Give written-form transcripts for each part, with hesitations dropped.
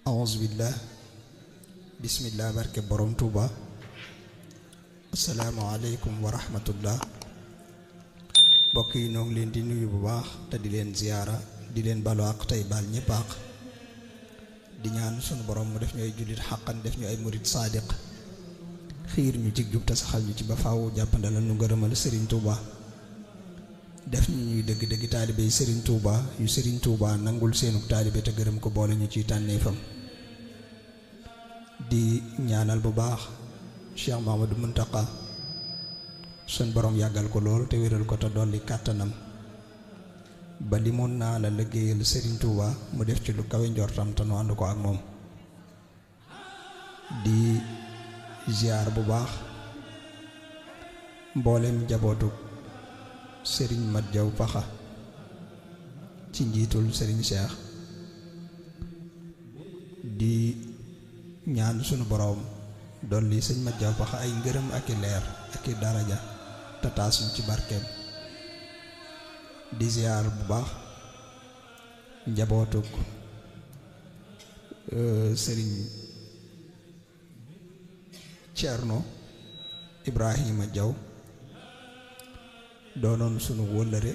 Auzubillah bismillah barke borom Touba. Asalaamaaleykum wa rahmatullah. mbokk yi noo ngi leen di nuyu bu baax te di leen ziyaara di leen balu àq tey baal ñëpp àq di ñaan sunu borom mu def ñu ay jullit xàqan def ñu ay murit saadiq xiir ñu ci jub te saxal ñu ci ba faaw jàppandalal nu ngërëmal Serigne Touba def ñu ñuy dëgg-dëgg taalibe yi Serigne Touba yu Serigne Touba nangul seenug taalibe te gërëm ko boole ñu ciy tànneefam di ñaanal bu baax Cheikh Mamadou Muntaka sun borom yàggal ko lool te wéral ko te dolli kàttanam ba li mun naa la liggéeyal Serigne Touba mu def ci lu kawe njortam te nu ànd ko ak moom di ziar bu baax mboolem jabootu Serigne Mat Jaw Paxa ci njiitul Serigne Cheikh di ñaan sunu borom dolli sëñ Mat Jaw Paxa ay ngërëm ak i leer ak i daraja te taasuñ ci barkeem di ziar bu baax njabootuk Serigne Cerno Ibrahima Jaw doonoon sunu wóllëre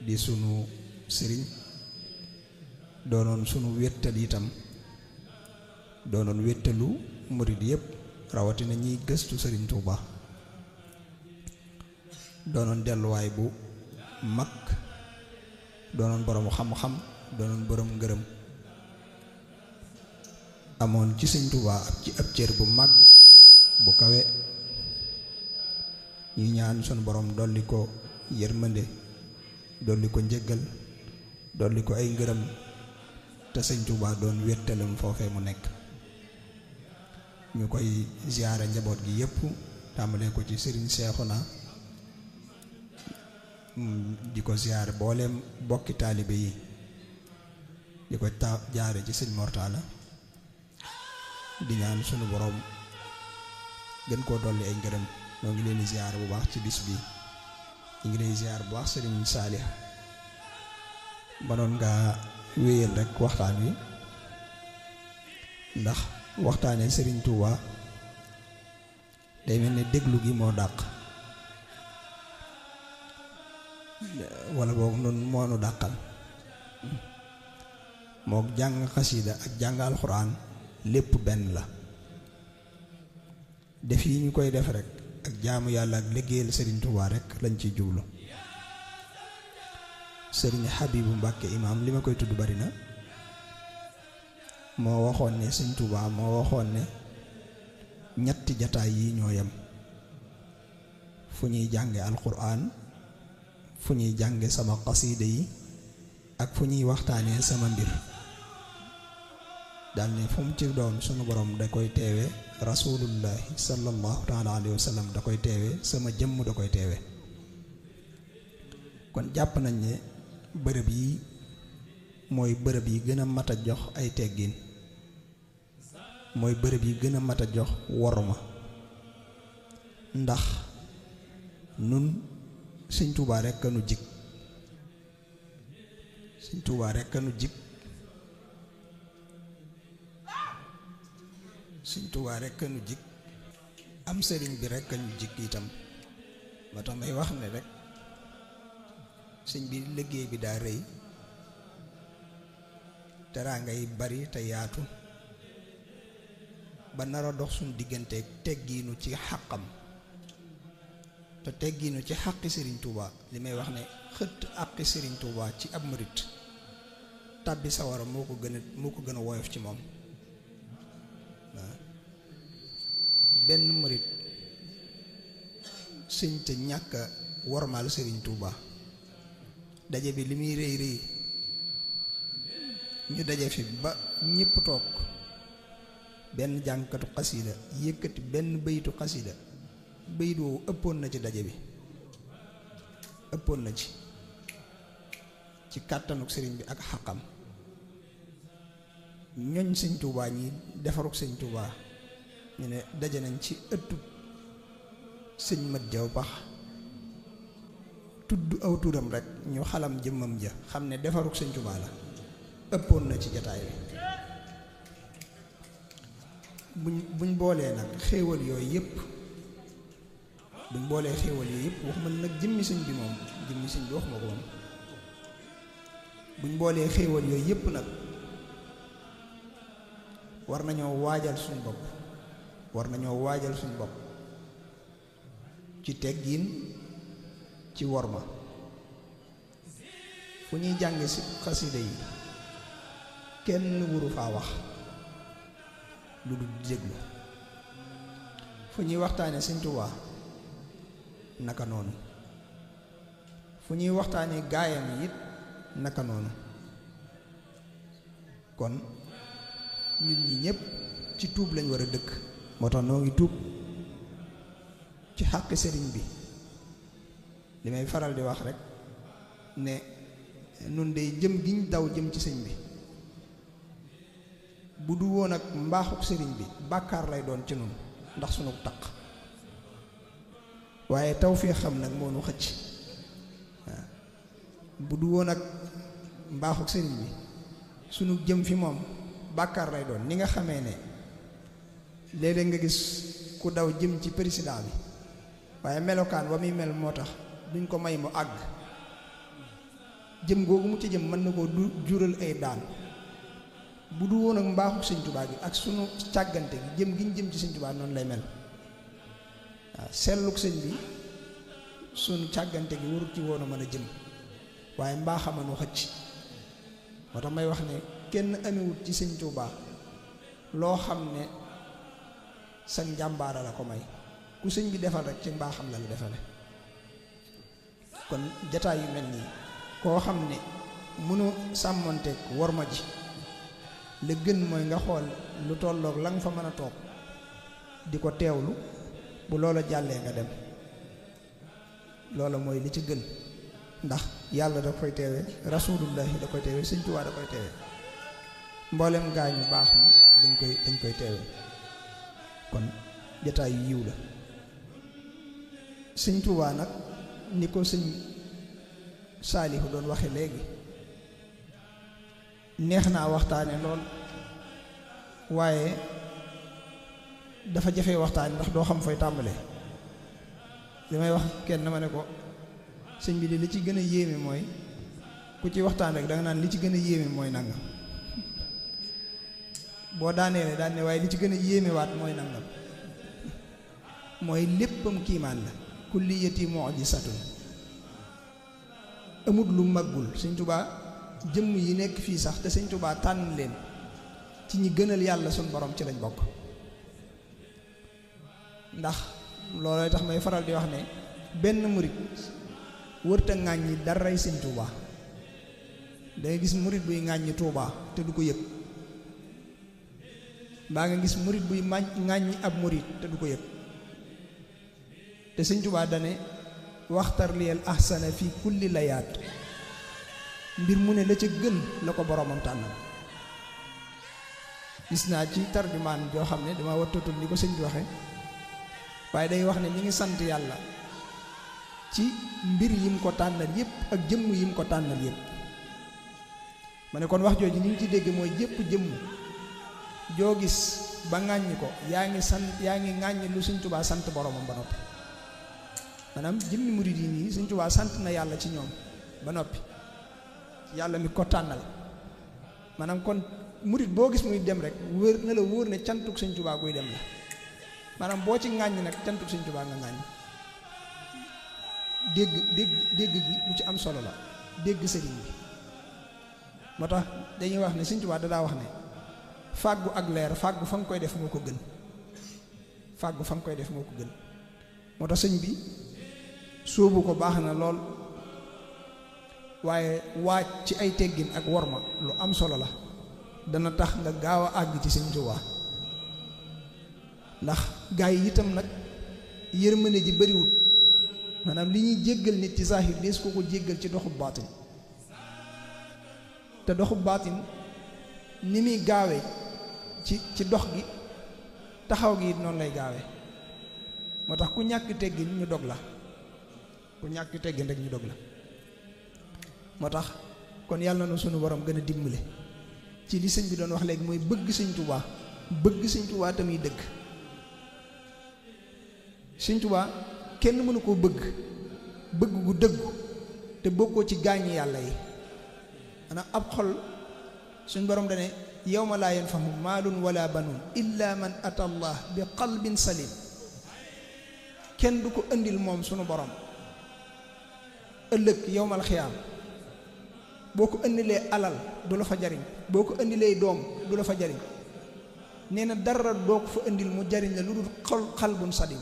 di sunu sëriñ doonoon sunu wéttal itam doonoon wéttalu murid yépp rawatina ñiy gëstu Serigne Touba doonoon delluwaay bu mag doonoon borom xam-xam doonoon borom ngërëm amoon ci Serigne Touba ci ab cër bu mag bu kawe ñuy ñaan sunu borom dolli ko yërmande dolli ko njëggal dolli ko ay ngërëm te Serigne Touba doon wéttalam foofee mu nekk ñu koy ziyaare njaboot gi yépp tàmbalee ko ci Serigne Cheikhouna di ko ziyaare booleem bokki taalibe yi di ko jaare ci sëñ Mortala di ñaan sunu borom gën koo dolli ay ngërëm ñoo ngi leen di ziyaare bu baax ci bis bi ñu ngi lay ziyaare bu baax Serigne Saalih manoon nga wéyal rek waxtaan wi ndax waxtaanee Serigne Touba day mel ne déglu gi moo dàq wala boog noonu moo nu dàqal moo jàng xasida ak jàng alxuraan lépp benn la def yi ñu koy def rek ak jaamu yàlla ak liggéeyal Serigne Touba rek lañ ciy jublu Serigne Habibu Mbàkke imaam li ma koy tudd bari na moo waxoon ne Sëñ Touba moo waxoon ne ñetti jataay yi ñoo yem fu ñuy jànge alxuraan fu ñuy jànge sama xasiida yi ak fu ñuy waxtaanee sama mbir daal ne fu mu ci doon sunu borom da koy teewe rasulullahi sallallahu taala alayhi wa sallam da koy teewe sama jëmm da koy teewe kon jàpp nañ ne bërëb yi mooy bërëb yi gën a mat a jox ay teggin mooy bërëb yi gën a mat a jox worma ndax nun Sëñ Touba rekk a nu jig Sëñ Touba rekk a nu jig Sëñ Touba rekk a nu jig am sëriñ bi rekk a ñu jig itam ba tax may wax ne rek sëñ bi liggéey bi daa rëy teraanga yi bari te yaatu ba nar a dox suñ diggante teggiinu ci xàqam te teggiinu ci xàqi Serigne Touba li may wax ne xëtt àqi Serigne Touba ci ab murit tàbbi sawara moo ko gën a woyof ci moom waaw benn murit sëñ te ñàkk a wormaal Serigne Touba daje bi li muy rëy rëy ñu daje fi ba ñépp toog benn jàngkatu xasida yëkkati benn baytu xasida bayit woowu ëppoon na ci daje bi ëppoon na ci kàttanuk sëriñ bi ak xaqam ñoñ Sëñ Touba ñi defaruk Sëñ Touba ñu ne daje nañ ci ëttu sëñ Mat Jaw Paxa tudd aw turam rek ñu xalam jëmmam ja xam ne defaruk Sëñ Touba la ëppoon na ci jataay bi buñ boolee nag xéewal yooyu yëpp buñ boolee xéewal yooyu yëpp waxuma nag jëmmi sëñ bi moom jëmmi sëñ bi waxuma ko moom buñ boolee xéewal yooyu yëpp nag war nañoo waajal suñ bopp ci teggiin ci worma fu ñuy jànge si xasida yi kenn wuru faa wax lu dul déglu fu ñuy waxtaane Sëñ Tuubaa naka noonu fu ñuy waxtaane gaayam yi it naka noonu kon ñun ñi ñépp ci tuub lañ war a dëkk moo tax noo ngi tuub ci xàq sëriñ bi li may faral di wax rek ne nun day jëm giñ daw jëm ci sëñ bi bu du woon ak mbaaxuk sëriñ bi bàkkaar lay doon ci nun ndax sunu taq waaye tawfeexam nag moo nu xëcc waaw bu du woon ak mbaaxuk sëriñ bi sunu jëm fi moom bàkkaar lay doon ni nga xamee ne léeg-léeg nga gis ku daw jëm ci président bi waaye melokaan wa muy mel moo tax duñ ko may mu àgg jëm googu mu ci jëm mën na koo du jural ay daan bu du woon ak mbaaxu Sëñ Tuubaa gi ak sunu càggante gi jëm gi ñu jëm ci Sëñ Tuubaa noonu lay mel waaw selluk sëñ bi sunu càggante gi warut ci woon a mën a jëm waaye mbaaxama nu xëcc moo tax may wax ne kenn amewut ci Sëñ Tuubaa loo xam ne sa njàmbaara la ko may ku sëñ bi defal rek ci mbaaxam la la defale kon jataay yu mel nii koo xam ne mënu sàmmonteeg worma ji la gën mooy nga xool lu tolloog la nga fa mën a toog di ko teewlu bu loola jàllee nga dem loola mooy li ci gën ndax yàlla da koy teewe rasulullahi da koy teewe Sëñ Tuubaa da koy teewe mboolem gaañu baax na dañ koy teewe kon jataay yu yiw la Sëñ Tuubaa nag ni ko sëñ Saalihu doon waxe léegi neex naa waxtaane lool waaye dafa jafe waxtaane ndax doo xam fooy tàmbalee li may wax kenn ma ne ko sëñ bi de li ci gën a yéeme mooy ku ci waxtaan rek danga naan li ci gën a yéeme mooy nangam boo daaneele daan ne waaye li ci gën a yéeme waat mooy nangam mooy léppam kiimaan la kulliyati mu'jizatun amut lu maggul Sëñ Tuubaa jëmm yi nekk fii sax te Sëñ Tuubaa tànn leen ci ñi gënal yàlla suñ borom ci lañ bokk ndax loolooy tax may faral di wax ne benn murit wërta ŋàññi daray Sëñ Tuubaa dangay gis murit buy ŋàññi Tuubaa te du ko yëg mbaa nga gis murit buy ŋàññi ab murit te du ko yëg te Sëñ Tuubaa dane waxtar liyal ahsana fi kulli layaat mbir mu ne la ca gën la ko boromam tànnal gis naa ci tarjumaan joo xam ne dama wattatul ni ko sëñ bi waxe waaye day wax ne mi ngi sant yàlla ci mbir yim ko tànnal yépp ak jëmm yim ko tànnal yépp ma ne kon wax jooju ni ñu ci dégg mooy jépp jëmm joo gis ba ŋàññi ko yaa ngi ŋàññi lu Sëñ Tuubaa sant boromam ba noppi maanaam jëmmi murid yi nii Sëñ Tuubaa sant na yàlla ci ñoom ba noppi yàlla mi ko tànnal maanaam kon murid boo gis muy dem rek wóor na la wóor ne cantuk Sëñ Tuubaa guy dem la maanaam boo ci ŋàññ nag cantuk Sëñ Tuubaa nga ŋàññ dégg gi lu ci am solo la dégg sëriñ bi moo tax dañuy wax ne Sëñ Tuubaa da daa wax ne fàggu ak leer fàggu fa nga koy def moo ko gën fàggu fa nga koy def moo ko gën moo tax sëñ bi sóobu ko baax na lool waaye waaj ci ay teggin ak worma lu am solo la dana tax nga gaaw a àgg ci Sëñ Tuubaa ndax gaa yi itam nag yërmande ji bariwul maanaam li ñuy jéggal nit ci zahir dees ko jéggal ci doxub baatin te doxub baatin ni muy gaawee ci dox gi taxaw gi it noonu lay gaawee moo tax ku ñàkk teggin ñu dog la ku ñàkk teggin rek ñu dog la moo tax kon yàlla na sunu borom gën a dimbale ci li sëñ bi doon wax léegi mooy bëgg Sëñ Tuubaa bëgg Sëñ Tuubaa tamit dëgg. Sëñ Tuubaa kenn mënu koo bëgg gu dëggu te bokkoo ci gaañi yàlla yi. maanaam ab xol suñ borom dane yawma laa yanfahu maalun wala banuun illa man ata allah bi qalbin salim. kenn du ko indil moom sunu borom ëllëg yawmal xiyaam boo ko indilee alal du la fa jariñ, boo ko indilee doom du la fa jariñ. nee na dara doo ko fa indil mu jariñ la lu dul xalbun salim.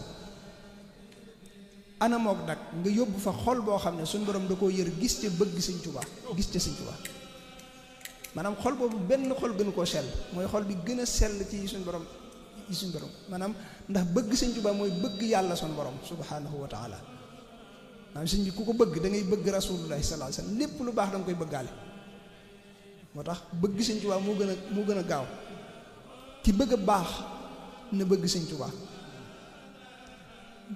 anamoog nag nga yóbbu fa xol boo xam ne suñu borom da koo yër gis ca bëgg Sëñ Tuubaa, gis ca Sëñ Tuubaa. maanaam xol boobu benn xol gënu koo sell, mooy xol bi gën a sell ci suñu borom maanaam ndax bëgg Sëñ Tuubaa mooy bëgg yàlla suñu borom subhaanahu wa taala. maanaam sëñ bi ku ko bëgg da ngay bëgg rasulullahi sallallahu alayhi wasallam, lépp lu baax da nga koy bëggaale. moo tax bëgg Sëñ Tuubaa moo gën a gaaw. ki bëgg a baax na bëgg Sëñ Tuubaa,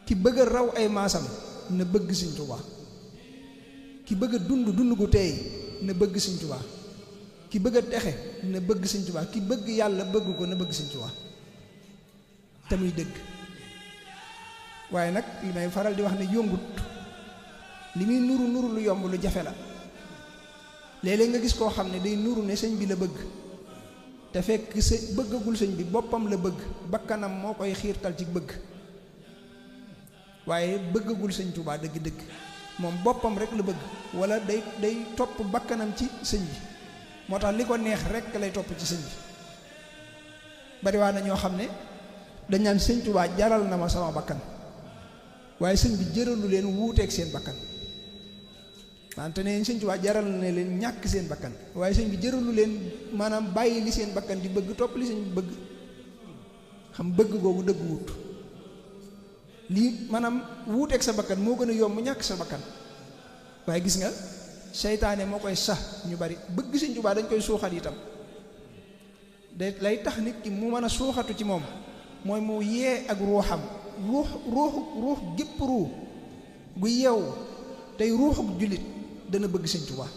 ki bëgg a raw ay maasam na bëgg Sëñ Tuubaa, ki bëgg a dund gu teey na bëgg Sëñ Tuubaa, ki bëgg a texe na bëgg Sëñ Tuubaa, ki bëgg yàlla bëgg ko na bëgg Sëñ Tuubaa te muy dëgg. waaye nag li may faral di wax ne yombut, li muy nuru lu yomb lu jafe la. léeg-léeg nga gis koo xam ne day nuru ne sëñ bi la bëgg te fekk bëggagul sëñ bi, boppam la bëgg, bakkanam moo koy xiirtal ci bëgg. waaye bëggagul Sëñ Tuubaa dëgg-dëgg, moom boppam rek la bëgg, wala day topp bakkanam ci sëñ bi. moo tax li ko neex rek lay topp ci sëñ bi. bariwaa na ñoo xam ne dañ naan Sëñ Tuubaa jaral na ma sama bakkan, waaye sëñ bi jëralu leen wuuteeg seen bakkan. wante ne Sëñ Tuubaa jaral na leen ñàkk seen bakkan, waaye sëñ bi jëralu leen maanaam bàyyi li seen bakkan di bëgg topp li sëñ bi bëgg. xam bëgg googu dëgg wut lii maanaam wuuteeg sa bakkan moo gën a yomb ñàkk sa bakkan. waaye gis nga seytaane moo koy sax ñu bari. bëgg Sëñ Tuubaa dañ koy suuxat itam. de lay tax nit ki mu mën a suuxatu ci moom mooy mu yee ak ruuxam. ruux gépp ruux gu yeewu tey ruuxu jullit dana bëgg Sëñ Tuubaa.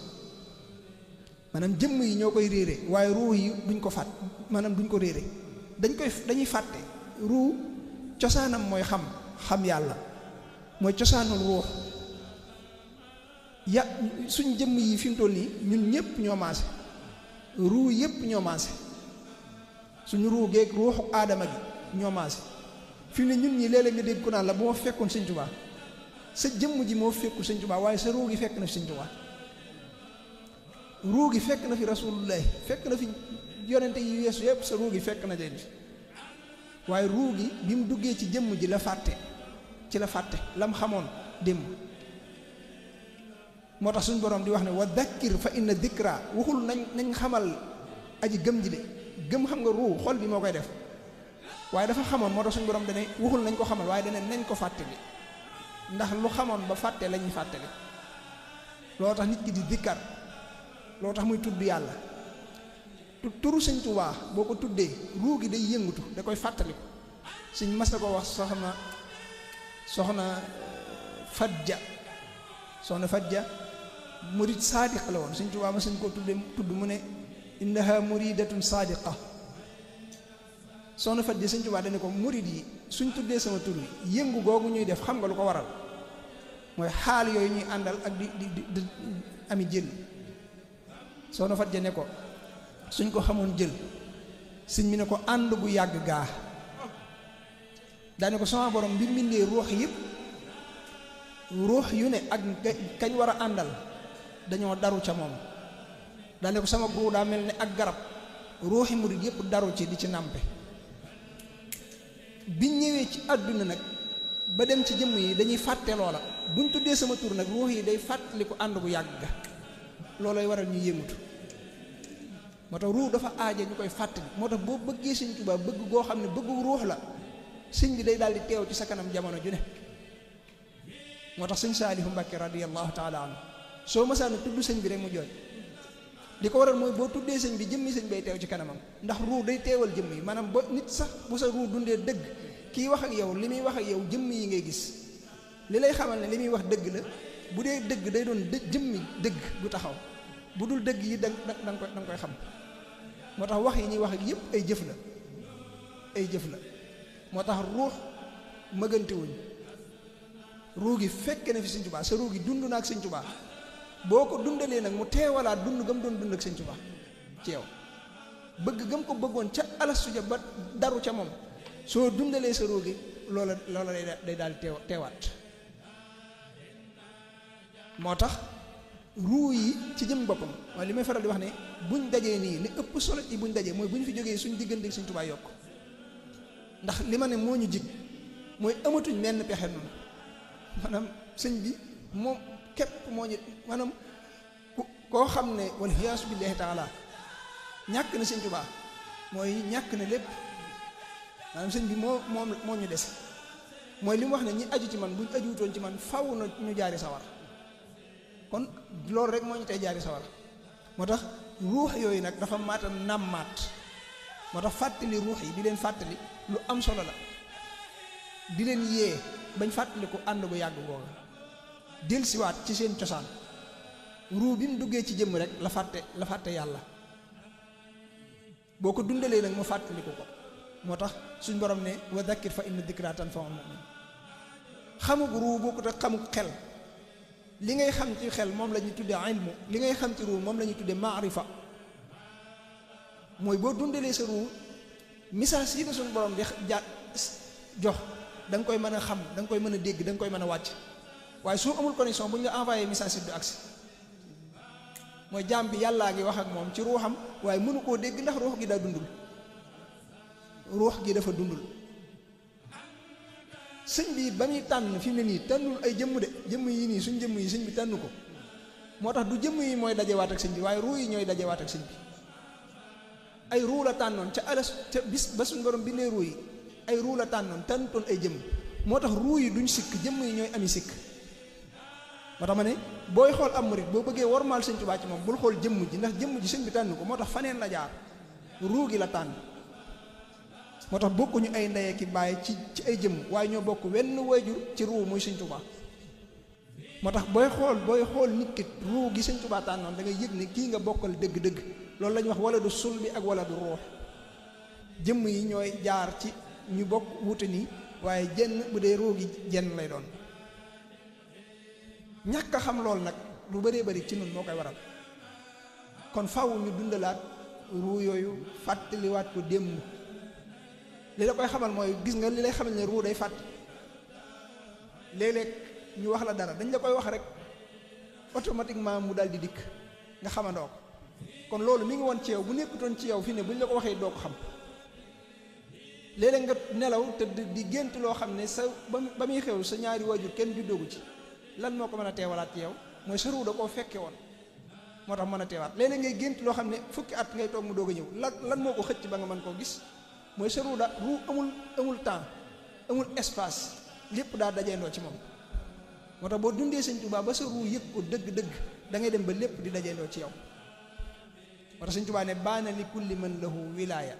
maanaam jëmm yi ñoo koy réere, waaye ruux yi duñ ko fàtt, maanaam duñ ko réere, dañuy fàtte. ruux cosaanam mooy xam yàlla, mooy cosaanul ruux. suñ jëmm yi fi mu toll nii ñun ñëpp ñoo maase, ruux yëpp ñoo maase, suñu ruux geeg ruuxu aadama gi ñoo maase. fi mu ne ñun ñi léeg-léeg nga dégg ko naan la bu ma fekkoon Sëñ Tuubaa, sa jëmm ji moo fekkul Sëñ Tuubaa, waaye sa ruux gi fekk na fi Sëñ Tuubaa. ruux gi fekk na fi rasulullahi, fekk na fi yonente yi weesu yëpp, sa ruux gi fekk na leen fi. waaye ruux gi bi mu duggee ci jëmm ji la fàtte lam xamoon démb. moo tax suñu borom di wax ne wa dakkir fa inna dikra, waxul nañ xamal aji gëm ji de. gëm xam nga ruux xol bi moo koy def, waaye dafa xamoon. moo tax suñu borom dane waxul nañ ko xamal, waaye dane nañ ko fàttali, ndax lu xamoon ba fàtte la ñuy fàttali. loo tax nit ki di dikkar, loo tax muy tudd yàlla. turu Sëñ Tuubaa boo ko tuddee ruu gi day yëngutu, da koy fàttaliku. Sëñ mas na ko wax soxna Fadja murid saadiq la woon. Sëñ Tuubaa mas nañ koo tudd mu ne innaha muridatun saadiqa. soxna Fadja Sëñ Tuubaa dane ko murid yi suñ tuddee sama tur yi yëngu googu ñuy def xam nga lu ko waral, mooy xaal yooyu ñuy àndal ak di ami jël. soxna Fadja ne ko suñ ko xamoon jël. sëñ mi ne ko ànd bu yàgg gaa. daane ko sama borom bi mbindee ruux yëpp, ruux yu ne ak kañ war a àndal dañoo daru ca moom. daane ko sama ruu daa mel ne ak garab, ruuxi murid yëpp daru ci di ci nàmpe. biñ ñëwee ci àdduna nag ba dem ci jëmm yi dañuy fàtte loola. buñ tuddee sama tur nag ruux yi day fàttali ko ànd bu yàgg ga. loolay waral ñuy yëngutu. moo tax ruux dafa aaje ñu koy fàttali. moo tax boo bëggee Sëñ Tuubaa bëgg goo xam ne bëggu ruux la, sëñ bi day daal di teew ci sa kanam jamono ju ne. moo tax sëñ Saalihu Mbàkke radiyallahu taala anhu soo mësaana tudd sëñ bi rek mu jooy. li ko waral mooy boo tuddee sëñ bi jëmmi sëñ bay teew ci kanamam, ndax ruux day teewal jëmm yi. maanaam ba nit sax bu sa ruux dundee dëgg, kii wax ak yow li muy wax ak yow jëmm yi ngay gis. li lay xamal ne li muy wax dëgg la. bu dee dëgg day doon jëmmi dëgg bu taxaw, bu dul dëgg yi da nga koy xam. moo tax wax yi ñuy wax ak yëpp ay jëf la. ay jëf la moo tax ruux mëgante wuñ ruu gi fekk na fi Sëñ Tuubaa sa ruu gi dund na ak Sëñ Tuubaa boo ko dundalee nag mu teewalaat dund gëm doon dund ak Sëñ Tuubaa ci yow bëgg gëm ko bëggoon ca alastu ja ba daru ca moom soo dundalee sa ruu gi loola day daal teewaat moo tax ruu yi ci jëm boppam waaye li may faral di wax ne buñ dajee nii li ëpp solo ci buñ dajee mooy buñ fi jógee suñ diggante ak Sëñ Tuubaa yokk ndax li ma ne moo ñu jig mooy amatuñ menn pexe noonu maanaam sëñ bi moom képp moo ñu maanaam koo xam ne wal iyaasu billaahi taala ñàkk na Sëñ Tuubaa mooy ñàkk na lépp maanaam sëñ bi moo ñu des mooy li mu wax ne ñi aju ci man buñ ajuutoon ci man faw na ñu jaari sawar kon loolu rek moo ñu tey jaari sawar moo tax ruux yooyu nag dafa maata nàmmaat moo tax fàttali ruux yi di leen fàttali lu am solo la di leen yee bañ fàttali ko ànd bu yàgg googa dellusiwaat ci seen cosaan ruu bi mu duggee ci jëmm rek la fàtte yàlla boo ko dundalee nag mu fàttaliku ko moo tax suñ borom ne wa dakkir fa inna dikraa tanfa'ul mu'minin xamug ruu boo ko te xamug xel li ngay xam ci xel moom la ñuy tudde ilmu li ngay xam ci ruu moom la ñuy tudde maarifa mooy boo dundalee sa ruu message yi la suñ borom di jox da nga koy mën a xam da nga koy mën a dégg da nga koy mën a wàcc waaye soo amul connexion bu ñu la envoyé message yi du agsi mooy jaam bi yàllaa ngi wax ak moom ci ruuxam waaye mënu koo dégg ndax ruux gi daa dundul ruux gi dafa dundul sëñ bi ba muy tànn fi mu ne nii tànnul ay jëmm de jëmm yi nii suñ jëmm yi sëñ bi tànn ko moo tax du jëmm yi mooy dajewaat ak sëñ bi waaye ruu yi ñooy dajewaat ak sëñ bi ay ruu la tànnoon ca alas ca bis ba suñ borom bindee ruu yi ay ruu la tànnoon tànnutoon ay jëmm moo tax ruu yi duñ sikk jëmm yi ñooy ami sikk moo tax ma ne booy xool am murit boo bëggee wormaal Sëñ Tuubaa ci moom bul xool jëmm ji ndax jëmm ji sëñ bi tànn ko moo tax faneen la jaar ruu gi la tànn moo tax bokkuñu ay ndeye ki bàyyi ci ay jëmm waaye ñoo bokk wenn waajur ci ruu muy Sëñ Tuubaa moo tax booy xool nit ki ruu gi Sëñ Tuubaa tànnoon da ngay yëg ne kii nga bokkal dëgg-dëgg loolu la ñuy wax wala du sul bi ak wala du ruux jëmm yi ñooy jaar ci ñu bokk wuute nii waaye jenn bu dee ruu gi jenn lay doon ñàkk a xam loolu nag lu bëree bëri ci nun moo koy waral kon faw ñu dundalaat ruu yooyu fàttaliwaat ko démb li la koy xamal mooy gis nga li lay xamal ne ruu day fàtt léeg-léeg ñu wax la dara dañ la koy wax rek automatiquement mu daal di dikk nga xamandoo ko kon loolu mi ngi woon ci yow bu nekkutoon ci yow fi ne buñ la ko waxee doo ko xam léeg-léeg nga nelaw te di gént loo xam ne sa ba muy xew sa ñaari waajur kenn juddoogu ci lan moo ko mën a teewalaat ci yow mooy sa ruu da koo fekke woon moo tax mën a teewaat léeg-léeg ngay gént loo xam ne fukki at ngay toog mu doog a ñëw lan moo ko xëcc ba nga mën koo gis mooy sa ruu ruu amul temps amul espace lépp daa dajeendoo ci moom moo tax boo dundee Sëñ Tuubaa ba sa ruu yëg ko dëgg-dëgg da ngay dem ba lépp di dajeendoo ci yow moo tax Sëñ Tuubaa ne baana li kulli man lahu wilaaya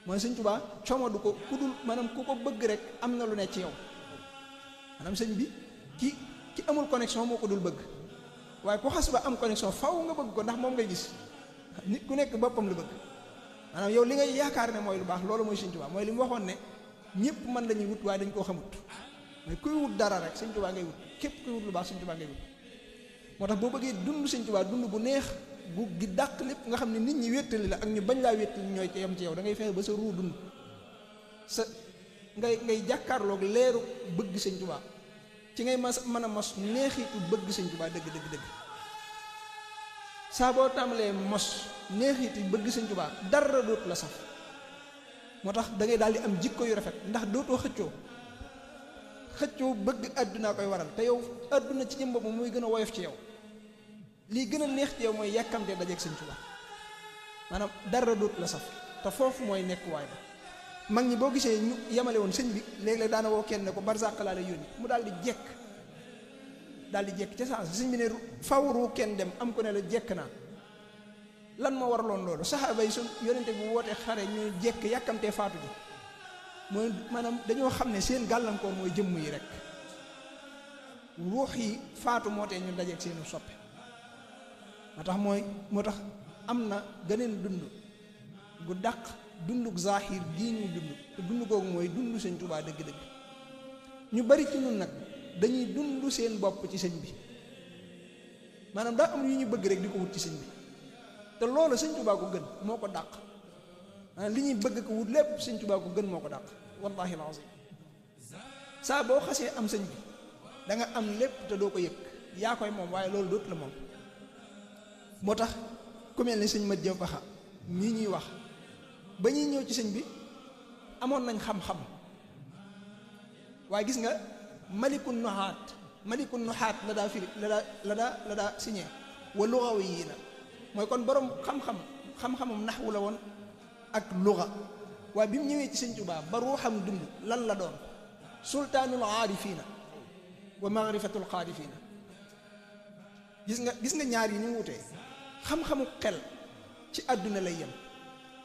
mooy Sëñ Tuubaa coomo du ko ku dul maanaam ku ko bëgg rek am na lu ne ci yow maanaam sëñ bi ki amul connexion moo ko dul bëgg waaye ku xas ba am connexion faw nga bëgg ko ndax moom ngay gis nit ku nekk boppam la bëgg maanaam yow li ngay yaakaar ne mooy lu baax loolu mooy Sëñ Tuubaa mooy li mu waxoon ne ñëpp mën lañuy wut waaye dañ koo xamut mooy kuy wut dara rek Sëñ Tuubaa ngay wut képp kuy wut lu baax Sëñ Tuubaa ngay wut moo tax boo bëggee dund Sëñ Tuubaa dund bu neex bu gi dàq lépp nga xam ne nit ñi wéttali la ak ñu bañ laa wéttali ñooy ci yam ci yow da ngay fexe ba sa ruu dund sa ngay jàkkaarloog leeru bëgg Sëñ Tuubaa ci ngay mën a mos neexitu bëgg Sëñ Tuubaa dëgg saa boo tàmbalee mos neexitu bëgg Sëñ Tuubaa dara dootu la saf moo tax da ngay daal di am jikko yu rafet ndax dootoo xëccoo bëgg àdduna koy waral te yow àdduna ci jëm boppam muy gën a woyof ci yow lii gën a neex ci yow mooy yàkkamtee dajeeg Sëñ Tuubaa maanaam dara dootu la saf te foofu mooy nekkuwaay ba mag ñi boo gisee ñu yemale woon sëñ bi léeg-léeg daana woo kenn ne ko barsàq laa lay yónni mu daal di jekk ca saa sëñ bi ne fawru kenn dem am ko ne la jekk naa lan moo waraloon loolu saxaaba yi su yonente bu wootee xare ñu jekk yàkkamtee faatu ji mooy maanaam dañoo xam ne seen gàllankoor mooy jëmm yi rek ruux yi faatu moo tee ñu dajeeg seenu soppe moo tax am na gëneen dund gu dàq dunduk zahir gii ñuy dund te dund googu mooy dund sëñ Tuubaa dëgg-dëgg. ñu bari ci ñun nag dañuy dund seen bopp ci sëñ bi maanaam daa am yu ñu bëgg rek di ko wut ci sëñ bi te loolu sëñ Tuubaa ko gën moo ko dàq li ñuy bëgg ko wut lépp sëñ Tuubaa ko gën moo ko dàq wallahi alazim. saa boo xasee am sëñ bi da nga am lépp te doo ko yëg yaa koy moom waaye loolu dootu la moom. moo tax ku mel ni sëñ Mat Jaw Paxa ñii ñuy wax ba ñuy ñëw ci sëñ bi amoon nañ xam-xam waaye gis nga malikun nuxaat la daa firi la daa signé wa lugawi yi na mooy kon borom xam-xamam naxwu la woon ak luga waaye bi mu ñëwee ci sëñ Tuubaa ba ruuxam dund lan la doon sultaanul aarifiina wa magrifatul xaarifiina. gis nga ñaar yi ni mu wutee xam-xamu xel ci àdduna lay yem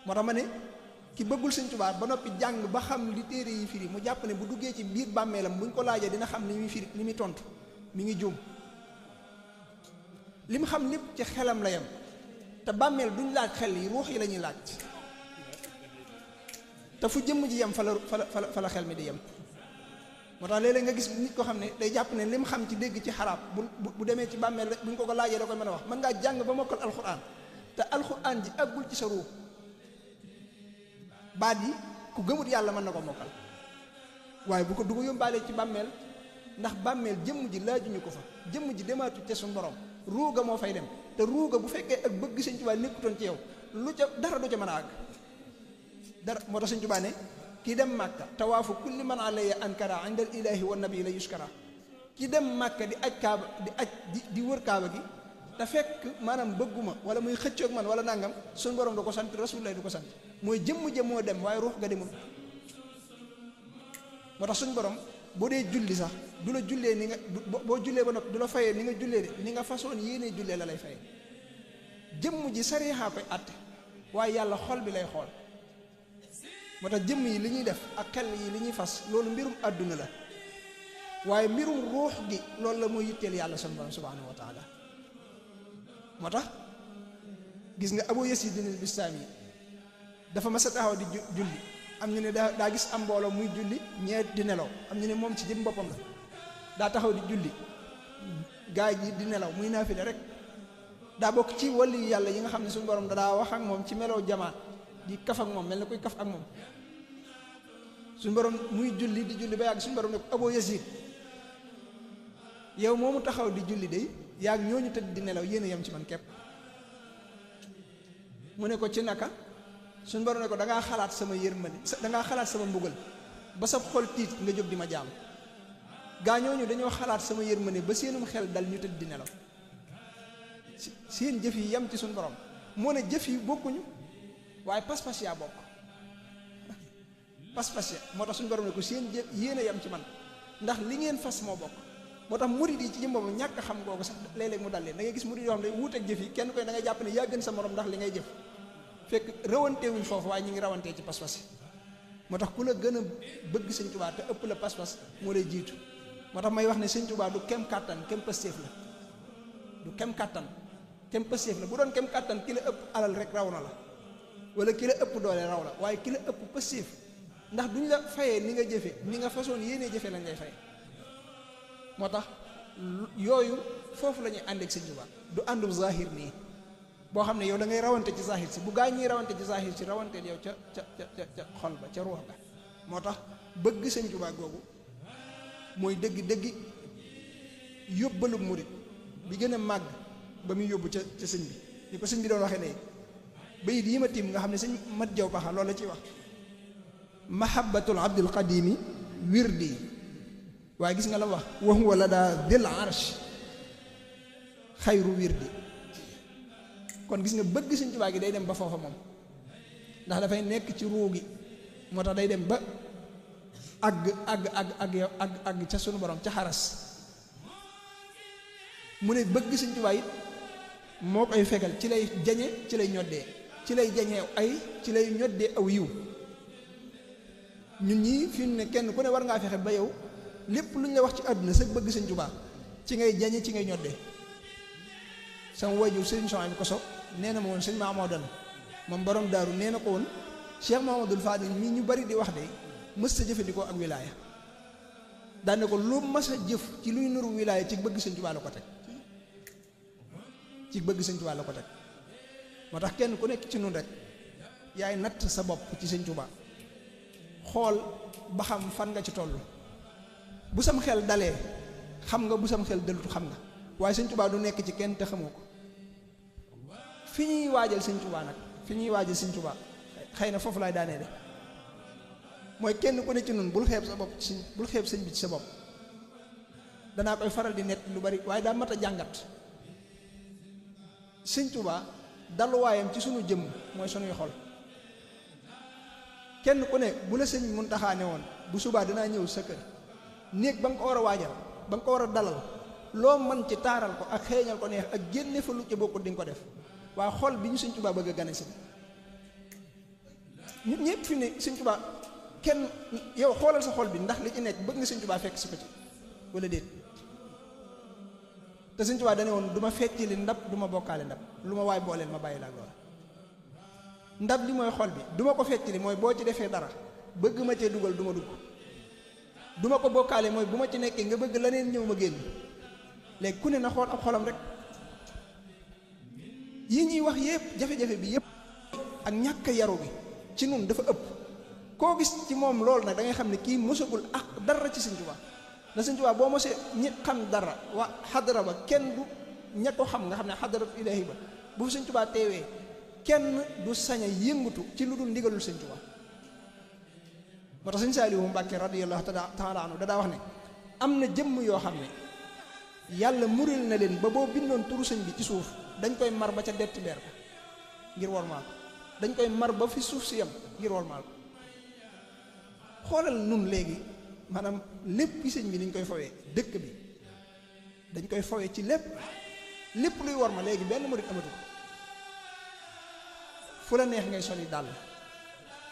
moo tax ma ne ki bëggul sëñ Tuubaa ba noppi jàng ba xam li téere yi firi mu jàpp ne bu duggee ci biir bàmmeelam buñ ko laajee dina xam li muy firi li muy tontu mi ngi juum. li mu xam lépp ci xelam la yem te bàmmeel duñ laaj xel yi ruux yi la ñuy laaj te fu jëmm ji yem fa la xel mi di yem. moo tax léeg-léeg nga gis nit ko xam ne day jàpp ne li mu xam ci dégg ci xaraab bu demee ci bàmmeel buñ ko laajee da koy mën a wax mën ngaa jàng ba mokkal alxuraan te alxuraan ji àggul ci sa ruux baat yi ku gëmut yàlla mën na ko mokkal waaye bu ko du ko yóbbaalee ci bàmmeel ndax bàmmeel jëmm ji laajuñu ko fa jëmm ji demaatu ca suñu borom ruuga moo fay dem te ruuga bu fekkee ak bëgg sëñ Tuubaa nekkutoon ci yow lu ca dara du ca mën a àgg dara. moo tax sëñ Tuubaa ne ki dem màkka tawaafu kulli man alayya ankara inda al ilahi wa nabi la yuskara ki dem màkka di aj kaaba di wër kaaba gi te fekk maanaam bëgguma wala muy xëccoog man wala nangam suñu borom du ko sant rasulullah du ko sant mooy jëmm moo dem waaye ruux ga demul. moo tax suñu borom boo dee julli sax du la jullee ni nga boo jullee ba noppi du la fayee ni nga jullee de ni nga façon yéenee jullee la lay fayee jëmm ji sariixa koy àtte waaye yàlla xol bi lay xool. moo tax jëmm yi li ñuy def ak xel yi li ñuy fas loolu mbirum àdduna la waaye mbirum ruux gi loolu la mooy yitteel yàlla subhaanahu wa taala. moo tax gis nga Abu Yasid al-Bistami dafa mas a taxaw di julli am ñu ne daa gis am mbooloo muy julli ñee di nelaw am ñu ne moom ci jëm boppam la daa taxaw di julli gaay ji di nelaw muy naafile rek daa bokk ci wali yàlla yi nga xam ne suñu borom daa wax ak moom ci melow jamaat di kaf ak moom mel na koy kaf ak moom suñu borom muy julli di julli ba yàgg suñu borom ne ko Abu Yasid yow moomu taxaw di julli de yàgg ñooñu tëdd di nelaw yéen a yem ci man képp. mu ne ko ci naka suñu borom ne ko dangaa xalaat sama yërmande dangaa xalaat sama mbugal ba sa xol tiit nga jóg di ma jaam gaa ñooñu dañoo xalaat sama yërmande ba seenum xel dal ñu tëdd di nelaw seen jëf yi yem ci suñu borom moo ne jëf yi bokkuñu waaye pas-pas yaa bokk pas-pas ya moo tax suñu borom ne ko seen jëf yéen a yem ci man ndax li ngeen fas moo bokk. moo tax murid yi ci jëm boobu ñàkk xam googu sax léeg-léeg mu dal leen da ngay gis murid yoo xam ne wuuteeg jëf yi kenn koy da ngay jàpp ne yaa gën sa morom ndax li ngay jëf fekk rawantewuñ foofu waaye ñu ngi rawantee ci pas-pas yi. moo tax ku la gën a bëgg sëñ Tuubaa te ëpp la pas-pas moo lay jiitu moo tax may wax ne sëñ Tuubaa du kem kàttan kem pëstéef la du kem kàttan kem pëstéef la bu doon kem kàttan ki la ëpp alal rek raw na la wala ki la ëpp doole raw la waaye ki la ëpp pëstéef ndax duñ la fayee ni nga jëfe ni nga façon yéenee jëfe lañ lay fay. moo tax yooyu foofu la ñuy ànd ak sëñ Tuubaa du àndum zahir nii boo xam ne yow da ngay rawante ci zahir si bu gaa ñiy rawante ci zahir si rawanteel yow ca xol ba ca ruux ba. moo tax bëgg sëñ Tuubaa googu mooy dëgg yóbbalu murit bi gën a màgg ba muy yóbbu ca sëñ bi li ko sëñ bi doon waxee ne bayit yi ma tiim nga xam ne sëñ Mat Jaw Paxa loolu la ciy wax mahabbatul abdul qadimi wirdi waaye gis nga la wax wa huwa la daa dil arsh xayru wirdi kon gis nga bëgg sëñ Tuubaa gi day dem ba foofa moom ndax dafay nekk ci ruu gi moo tax day dem ba àgg ca sunu borom ca xaras mu ne bëgg sëñ Tuubaa it moo koy fegal ci lay jañe ci lay ñoddee ci lay jañee ay ci lay ñoddee aw yiw ñun ñii fi mu ne kenn ku ne war ngaa fexe ba yow lépp lu ñu la wax ci àdduna sa bëgg sëñ Tuubaa ci ngay jañe ci ngay ñoddee sama wajur sëñ Sohaybu Koso nee na ma woon sëñ Mamadou moom borom daaru nee na ko woon Cheikh Mahamadul Fadil mii ñu bari di wax de mës sa jëfandikoo ak wilaaya daane ko lu mas a jëf ci luy nuru wilaaya ci bëgg Sëñ Tuubaa la ko teg ci bëgg Sëñ Tuubaa la ko teg moo tax kenn ku nekk ci nun rek yaay natt sa bopp ci Sëñ Tuubaa xool ba xam fan nga ci toll bu sam xel dalee xam nga bu sam xel dalut xam nga waaye Sëñ Tuubaa du nekk ci kenn te xamoo ko fi ñuy waajal Sëñ Tuubaa nag fi ñuy waajal Sëñ Tuubaa xëy na foofu laay daanee de mooy kenn ku ne ci nun bul xeeb sa bopp ci bul xeeb sëñ bi ci sa bopp danaa koy faral di nett lu bari waaye daa mat a jàngat Sëñ Tuubaa daluwaayam ci sunu jëmm mooy sunuy xol kenn ku ne bu la sëñ Muntaxaa ne woon bu subaa dinaa ñëw sa kër néeg ba nga ko war a waajal ba nga ko war a dalal loo mën ci taaral ko ak xeeñal ko neex ak génne fa lu ci bokkut di nga ko def waaye xol bi ñu Sëñ Tuubaa bëgg a gane si ñun ñëpp fi ne Sëñ Tuubaa kenn yow xoolal sa xol bi ndax li ci nekk bëgg nga Sëñ Tuubaa fekk si ko ci wala déet te Sëñ Tuubaa dane woon du ma fecci li ndab du ma bokkaale ndab lu ma waay booleel ma bàyyi la ak loola ndab li mooy xol bi du ma ko fecci li mooy boo ci defee dara bëgg ma cee dugal du ma dugg du ma ko bokkaale mooy bu ma ci nekkee nga bëgg leneen ñëw ma génn léegi ku ne na xool ab xolam rek yi ñuy wax yépp jafe-jafe bi yépp ak ñàkk yaru bi ci nun dafa ëpp koo gis ci moom loolu nag da ngay xam ne kii mosagul ak dara ci Sëñ Tuubaa na Sëñ Tuubaa boo mosee ñi xam dara wa xadara ba kenn du ña ko xam nga xam ne xadaratu ilaahi ba bu fi Sëñ Tuubaa teewee kenn du sañ a yëngutu ci lu dul ndigalul Sëñ Tuubaa moo tax Sëñ Saaliwu Mbàkke radiyallahu taala anhu dadaa wax ne am na jëmm yoo xam ne yàlla muril na leen ba boo bindoon turu sëñ bi ci suuf dañ koy mar ba ca detti beer ko ngir wormaal ko dañ koy mar ba fi suuf si yam ngir wormaal ko xoolal nun léegi maanaam lépp sëñ bi niñ koy fawee dëkk bi dañ koy fawee ci lépp luy worma léegi benn murit amatu ko fu la neex ngay sol yi dàll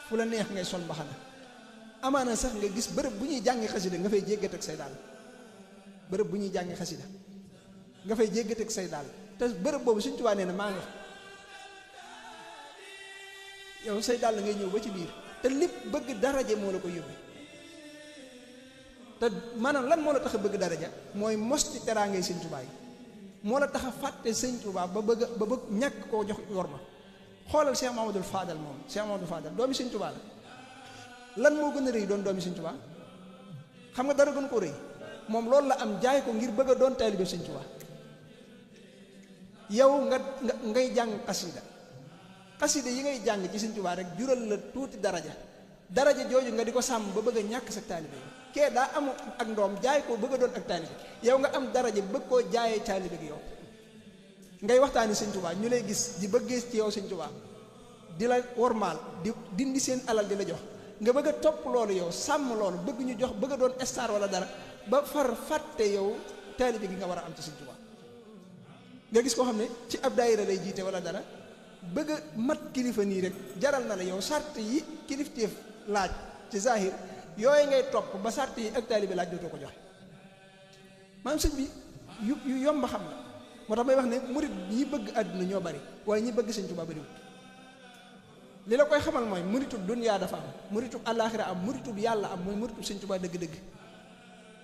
fu la neex ngay sol mbaxana amaana sax nga gis bërëb bu ñuy jàngi xasida nga fay jéggat ak say dàll bërëb bu ñuy jàngi xasida nga fay jéggat ak say dàll te bërëb boobu Sëñ Tuubaa nee na maa nga yow say dàll ngay ñëw ba ci biir te lépp bëgg daraja moo la ko yóbbe te maanaam lan moo la tax a bëgg daraja mooy mos ci teraangay Sëñ Tuubaa yi moo la tax a fàtte Sëñ Tuubaa ba bëgg ñàkk koo jox yor ma xoolal Cheikh Mamadou Fadal moom Cheikh Mamadou Fadal doomi Sëñ Tuubaa la lan moo gën a rëy doon doomi Sëñ Tuubaa xam nga dara gën ko rëy moom loolu la am jaay ko ngir bëgg a doon taalibe Sëñ Tuubaa yow ngay jàng xasida yi ngay jàng ci Sëñ Tuubaa rek jural la tuuti daraja jooju nga di ko sàmm ba bëgg a ñàkk sa taalibe yi kee daa am ak ndoom jaay ko bëgg a doon ak taalibe yow nga am daraja bëgg koo jaayee taalibe gi yow ngay waxtaani Sëñ Tuubaa ñu lay gis di bëggee ci yow Sëñ Tuubaa di la wormaal di dindi seen alal di la jox nga bëgg a topp loolu yow sàmm loolu bëgg ñu jox bëgg a doon star wala dara ba far fàtte yow taalibe gi nga war a am ci Sëñ Tuubaa nga gis koo xam ne ci ab daayira lay jiite wala dara bëgg a mat kilifa nii rek jaral na la yow sart yi kilifteef laaj ci zahir yooyu ngay topp ba sart yi ak taalibe laaj dootoo ko joxe maanaam sëñ bi yu yomb xam la moo tax may wax ne murit ñi bëgg àdduna ñoo bari waaye ñi bëgg Sëñ Tuubaa bariwul li la koy xamal mooy muritub dunyaa dafa am muritub àllaaxira am muritub yàlla am mooy muritub Sëñ Tuubaa dëgg-dëgg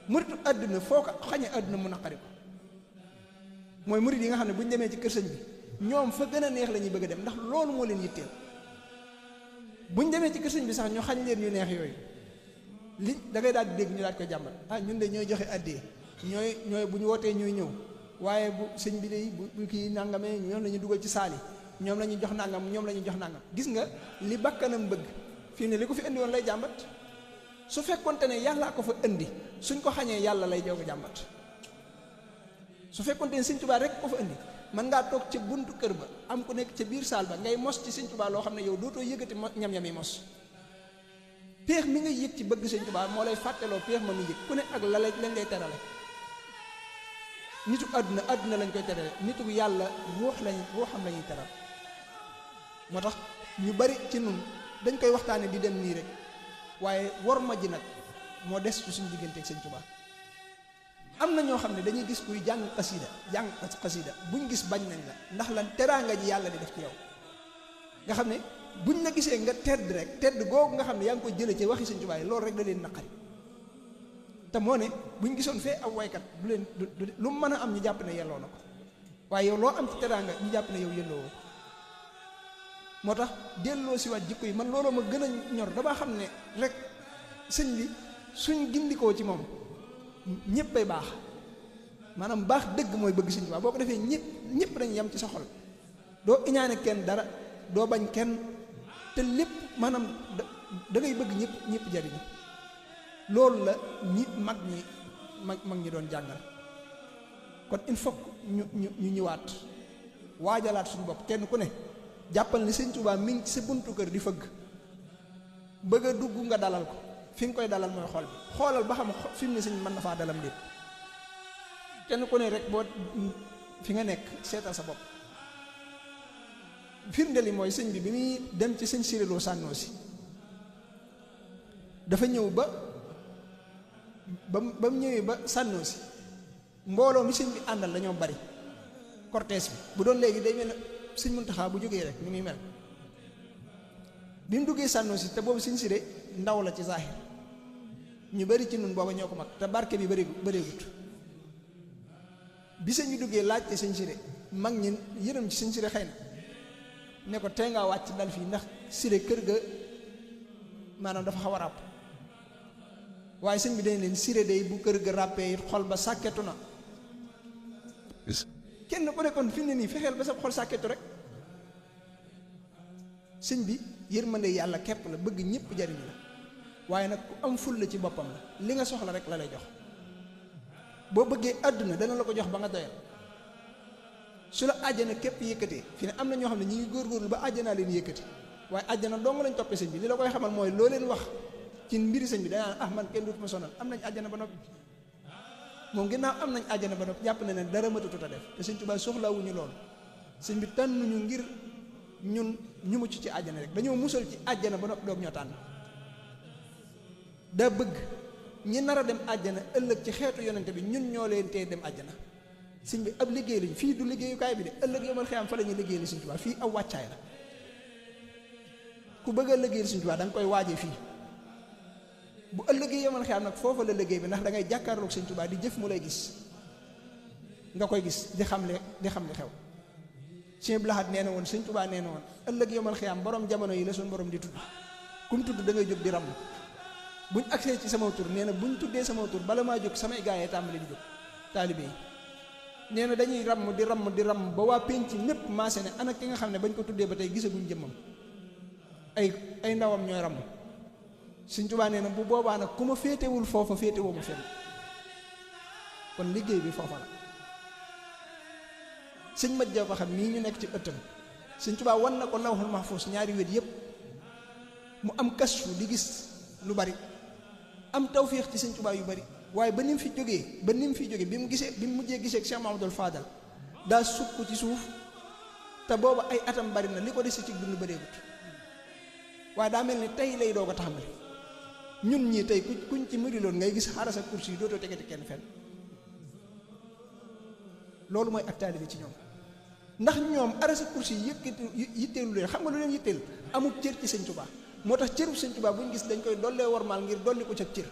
muritub àdduna foo ko xañe àdduna mu naqari ko mooy murit yi nga xam ne bu ñu demee ci kër sëñ bi ñoom fa gën a neex la ñuy bëgg a dem ndax loolu moo leen yitteel bu ñu demee ci kër sëñ bi sax ñu xañ leen yu neex yooyu li da ngay daal di dégg ñu daal koy jàmbat ah ñun de ñooy joxe addee ñooy bu ñu wootee ñooy ñëw waaye bu sëñ bi de bu kii nangamee ñoom la ñu dugal ci saali ñoom la ñuy jox nangam ñoom la ñuy jox nangam gis nga li bakkanam bëgg fii ne li ko fi indi woon lay jàmbat su fekkonte ne yàllaa ko fa indi suñ ko xañee yàlla lay joog a jàmbat su fekkonte ne Sëñ Tuubaa rek ko fa indi mën ngaa toog ca buntu kër ba am ku nekk ca biir saal ba ngay mos ci Sëñ Tuubaa loo xam ne yow dootoo yëgati ñam-ñam yi mos péex mi nga yëg ci bëgg Sëñ Tuubaa moo lay fàtteloo péex ma mu yëg ku ne ak la lañ lay terale nitu àdduna lañ koy terale nitu yàlla ruuxam la ñuy teral moo tax ñu bari ci nun dañ koy waxtaane di dem nii rek waaye war ma ji nag moo des ci suñu diggante ak Sëñ Tuubaa am na ñoo xam ne dañuy gis kuy jàng xasida buñ gis bañ nañ la ndax lan teraanga ji yàlla di def ci yow nga xam ne buñ la gisee nga tedd rek tedd googu nga xam ne yaa ngi koy jëlee ci waxi Sëñ Tuubaa yi loolu rek da leen naqari te moo ne buñ gisoon fee ab waykat du leen lu mu mën a am ñu jàpp ne yelloo na ko waaye yow loo am ci teraanga ñu jàpp ne yow yelloo ko moo tax delloo si waat jikko yi man looloo ma gën a ñor damaa xam ne rek sëñ bi suñ gindikoo ci moom ñëpp ay baax maanaam baax dëgg mooy bëgg Sëñ Tuubaa boo ko defee ñëpp dañu yem ci sa xol doo iñaane kenn dara doo bañ kenn te lépp maanaam da ngay bëgg ñëpp jariñu loolu la mag ñi doon jàngal kon il faut ñu ñëwaat waajalaat suñu bopp kenn ku ne jàppal ni Sëñ Tuubaa mi ngi ci sa buntu kër di fëgg bëgg a dugg nga dalal ko fi nga koy dalal mooy xol bi xoolal ba xam fi mu ne sëñ mën na faa dalam lépp kenn ku ne rek boo fi nga nekk seetal sa bopp firnde li mooy sëñ bi muy dem ci sëñ Siréloo Sànnoo si dafa ñëw ba mu ñëwee ba Sànnoo si mbooloo mi sëñ bi àndal dañoo bari cortège bi bu doon léegi day mel ne sëñ Muntaxaa bu jógee rek ni muy mel bi mu duggee Sànnoo si te boobu sëñ Siré ndaw la ci zahir ñu bari ci nun booba ñoo ko mag te barke bi bëreegut bi sëñ bi duggee laajte sëñ Siré mag ñi yërëm ci sëñ Siré xëy na ne ko tey ngaa wàcc dal fii ndax Siré kër ga maanaam dafa xaw a ràpp waaye sëñ bi dañ leen Siré day bu kër ga ràppee it xol ba sàkketu na kenn ku nekkoon fi ne nii fexeel ba sa xol sàkketu rek sëñ bi yërmande yàlla képp la bëgg ñëpp jariñu la waaye nag ku am ful la ci boppam la li nga soxla rek la lay jox boo bëggee àdduna dana la ko jox ba nga doyal su la àjjana képp yëkkatee fi ne am na ñoo xam ne ñi ngi góorgóorlu ba àjjanaa leen yëkkati waaye àjjana dong lañ toppee sëñ bi li la koy xamal mooy loo leen wax ci mbiri sëñ bi danaa man kenn dut ma sonal am nañ àjjana ba noppi moom ginnaaw am nañ àjjana ba noppi jàpp na ne dara matutut a def te sëñ Tuubaa soxlawuñu loolu sëñ bi tànnuñu ngir ñun ñu mucc ci àjjana rek dañoo musal ci àjjana ba noppi doog ñoo tànn daa bëgg ñi nar a dem àjjana ëllëg ci xeetu yonente bi ñun ñoo leen tee dem àjjana sëñ bi ab liggéey lañ fii du liggéeyukaay bi de ëllëg yomal xiyaam fa la ñuy liggéey li sëñ Tuubaa fii aw wàccaay la ku bëgg a liggéey li sëñ Tuubaa da nga koy waajee fii bu ëllëgee yomal xiyaam nag foofa la liggéey bi ndax da ngay jàkkaarloog sëñ Tuubaa di jëf mu lay gis nga koy gis di xam li xew sëñ Blaxat nee na woon sëñ Tuubaa nee na woon ëllëg yomal xiyaam borom jamono yi la suñu borom di tudd ku mu tudd da ngay jóg di ramm buñ agsee ci sama tur nee na buñ tuddee sama tur bala maa jóg samay gaayee tàmbali di jóg taalibe yi nee na dañuy ramm di ramm ba waa penc ñépp maase ne ana ki nga xam ne bañ ko tuddee ba tey gisaguñ jëmmam ay ndawam ñooy ramm sëñ Tuubaa nee na bu boobaa nag ku ma féetewul foofa féetewoo ma fenn kon liggéey bi foofa la sëñ mat jaw ko xam mii ñu nekk ci ëttam sëñ Tuubaa wan na ko lawhul mahfuus ñaari wet yépp mu am kasfu di gis lu bari am tawfiix ci sëñ Tuubaa yu bari waaye ba ni mu fi jógee bi mu mujjee gisee ak Cheikh Mahamadul Fadal daa sukk ci suuf te booba ay atam bari na li ko dese ci dund bareegut waaye daa mel ni tey lay doog a taxambali ñun ñii tey kuñ ci mëriloon ngay gis xaaral sa kursi yi dootoo tegati kenn fenn loolu mooy ak taalibe ci ñoom ndax ñoom ara sa kursi yi yitteelu leen xam nga lu leen yitteel amul cër ci sëñ Tuubaa moo tax cërub sëñ Tuubaa bu ñu gis dañ koy dollee wormaal ngir dolli ko ca cër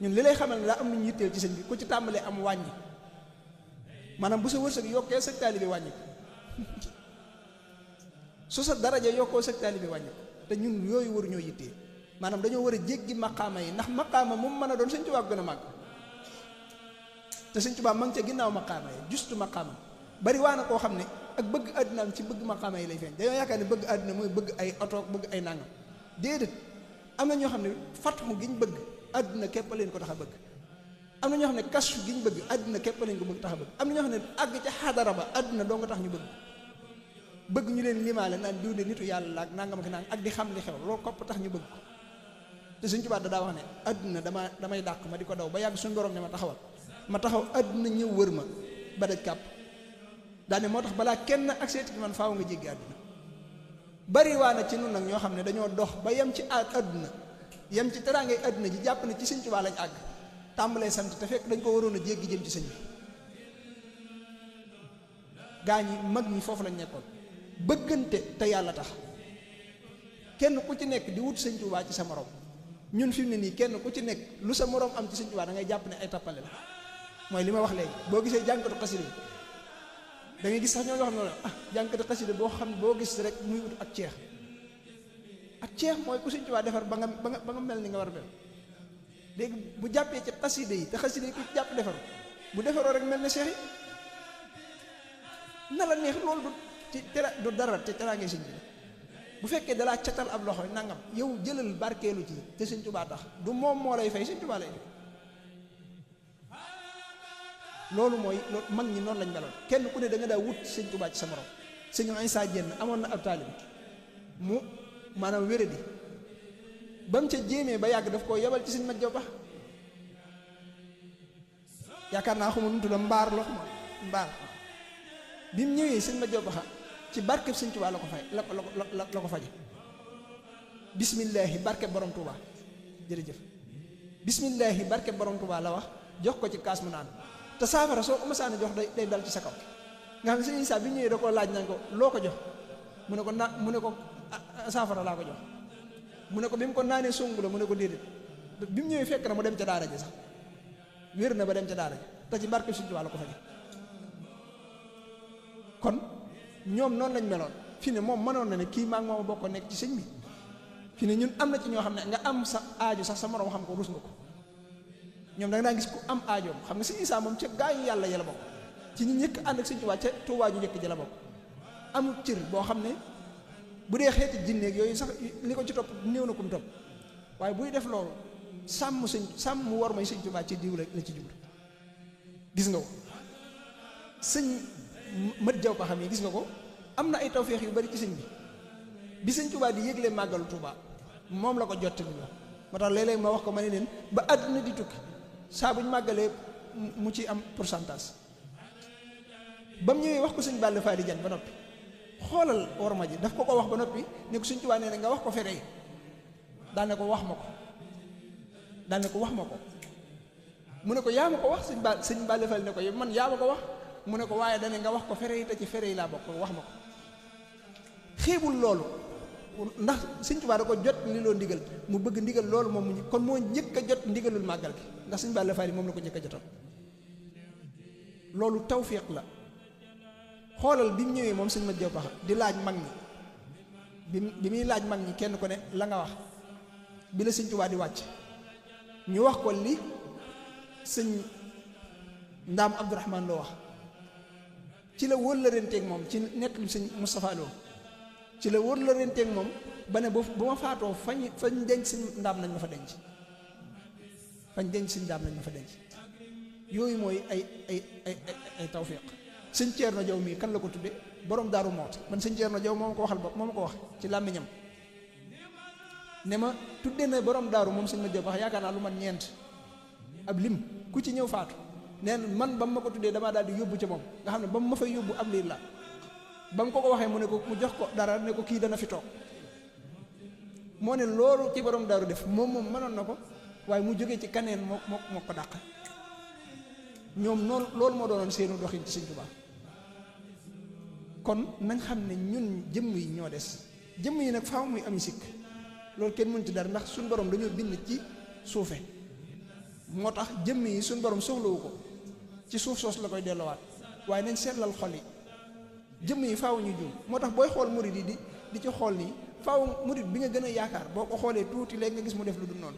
ñun li lay xamal ne daa am lu ñu yitteel ci sëñ bi ku ci tàmbalee am wàññi maanaam bu sa wërsëg yokkee sa taalibe wàññi ko su sa daraja yokkoo sa taalibe wàññi ko te ñun yooyu waruñoo yitteel maanaam dañoo war a jéggi maqaama yi ndax maqaama moom mën a doon sëñ Tuubaa gën a màgg te sëñ Tuubaa ma ngi ca ginnaaw maqaama yi juste maqaama bari waa na koo xam ne ak bëgg àddinaam ci bëgg maqaama yi lay feeñ dañoo yaakaar ne bëgg àddina mooy bëgg ay oto bëgg ay nangam déedéet am na ñoo xam ne fatxu gi ñu bëgg àddina képp leen ko tax a bëgg am na ñoo xam ne kasu gi ñu bëgg àddina képp leen ko bëgg tax a bëgg am na ñoo xam ne àgg ca xadara ba àddina doo nga tax ñu bëgg ñu leen limaale naan diw de nitu yàlla ak nangam ak nangam ak di xam li xew loolu kopp tax ñu bëgg ko te Sëñ Tuubaa daa wax ne àddina damay dàq ma di ko daw ba yàgg suñu borom ne ma taxaw àddina ñëw wër ma ba daj kàpp daane moo tax balaa kenn ak seeti man faaw nga jéggi àdduna bari waa na ci nun nag ñoo xam ne dañoo dox ba yem ci àdduna yem ci teraangay àdduna ji jàpp ne ci Sëñ Tuubaa lañ àgg tàmbalee sant te fekk dañ ko waroon a jéggi jëm ci sëñ bi gaa ñi mag ñi foofu lañ nekkoon bëggante te yàlla tax kenn ku ci nekk di wut sëñ Tuubaa ci sa morom ñun fi mu ne nii kenn ku ci nekk lu sa morom am ci sëñ Tuubaa da ngay jàpp ne ay tappale la mooy li ma wax léegi boo gisee jànkatu xasida da ngay gis sax ñoo xam ne jànkatu xasida boo xam boo gis rek muy wut ak ceex mooy ku sëñ Tuubaa defar ba nga mel ni nga war a mel léegi bu jàppee ci xasida yi te xasida yi ku jàpp defar bu defaroo rek mel ne seex yi na la neex loolu du dara te teraange sëñ bi bu fekkee dalaa catal ab loxo nangam yow jëlal barkeelu ci te sëñ Tuubaa tax du moom moo lay fay sëñ Tuubaa lay fay loolu mooy loolu mag ñi noonu lañ meloon kenn ku ne da nga daa wut sëñ Tuubaa ci sa morom sëñ Isaa Jenn amoon na ab taalib mu maanaam wéradi ba mu ca jéemee ba yàgg daf koo yebal ci sëñ Mat Jaw Ba yaakaar naa xamul nu mu tudd mbaar la xuma mbaar bi mu ñëwee sëñ Mat Jaw Ba ci barkeb sëñ Tuubaa la ko fay la ko faje bismillaahi barkeb borom Tuubaa jërëjëf bismillaahi barkeb borom Tuubaa la wax jox ko ci kaas mu naan te saafara soo ko masaana jox day dal ci sa kaw nga xam ne sëñ Isaa bi ñëwee da koo laaj nañ ko loo ko jox mu ne ko saafara laa ko jox mu ne ko bi mu ko naanee songu la mu ne ko déedéet bi mu ñëwee fekk na mu dem ca daara ji sax wér na ba dem ca daara ji te ci barkeb sëñ Tuubaa la ko faje kon ñoom noonu lañ meloon fi ne moom mënoon na ne kii maa ngi moom bokk nekk ci sëñ bi fi ne ñun am na ci ñoo xam ne nga am sa aajo sax sa morom xam ko rus nga ko ñoom da nga daan gis ku am aajoom xam nga sëñ Isaa moom ca gaa yi yàlla ya la bokk ci ñi njëkk ànd ak sëñ Tuubaa ca Tuubaa ju njëkk ji la bokk amul cër boo xam ne bu dee xeeti jinneeg yooyu sax li ko ci topp néew na ko mu topp waaye buy def loolu sàmm mu war may sëñ Tuubaa ci diw la ci jublu gis nga ko sëñ Mat Jaw Ba xam yi gis nga ko am na ay tawféex yu bari ci sëñ bi sëñ Tuubaa di yëgle màggalu Tuubaa moom la ko jottali loo moo tax léeg-léeg ma wax ko ma ne leen ba àdduna di tukki saa buñ màggalee mu ci am pourcentage ba mu ñëwee wax ko sëñ Balla Faali Jan ba noppi xoolal worma ji daf ko wax ba noppi ne ko sëñ Tuubaa nee na nga wax ko fere yi daal ne ko wax ma ko mu ne ko yaa ma ko wax sëñ Balla Faali ne ko yow man yaa ma ko wax mu ne ko waaye dane nga wax ko fere yi te ci fere yi laa bokk wax ma ko xeebul loolu ndax sëñ Tuubaa da ko jot li loo ndigal mu bëgg ndigal loolu moom mu kon moo njëkk a jot ndigalul màggal gi ndax sëñ Balla Faali moom la ko njëkk a jotal loolu tawfiq la xoolal bi mu ñëwee moom sëñ Mat Jaw Ba di laaj mag ñi bi muy laaj mag ñi kenn ko ne la nga wax bi la sëñ Tuubaa di wàcc ñu wax ko li sëñ Ndaam Abdourahman loo wax ci la wóor la renteeg moom ci nekk lu sëñ Moustapha Lo ci la wóor la renteeg moom ba ne bu ma faatoo fañ denc sëñ Ndaam nañ ma fa denc fañ denc sëñ Ndaam nañ ma fa denc yooyu mooy ay tawfiq sëñ Ceerno Jaw mii kan la ko tudde borom Daaru Mooti man sëñ Ceerno Jaw moo ma ko waxal bopp moo ma ko wax ci làmmiñam ne ma tudde na borom daaru moom sëñ Mat Jaw Ba yaakaar naa lu man ñeent ab lim ku ci ñëw faatu nee na man ba mu ma ko tuddee damaa daal di yóbbu ca moom nga xam ne ba mu ma fay yóbbu ab liir la ba mu ko waxee mu ne ko mu jox ko dara ne ko kii dana fi toog moo ne loolu ci borom daaru def moom mënoon na ko waaye mu jógee ci kaneen moo ko dàq ñoom noonu loolu moo doonoon seenu doxin ci sëñ Tuubaa kon nañ xam ne ñun jëmm yi ñoo des jëmm yi nag faaw muy am sikk loolu kenn mënu ci dara ndax suñ borom dañoo bind ci suufe moo tax jëmm yi suñ borom soxlawu ko ci suuf soos la koy delloowaat waaye nañ seetlal xol yi jëmm yi faaw ñu juum moo tax booy xool murid yi di ci xool nii faaw murid bi nga gën a yaakaar boo ko xoolee tuuti léegi nga gis mu def lu dul noonu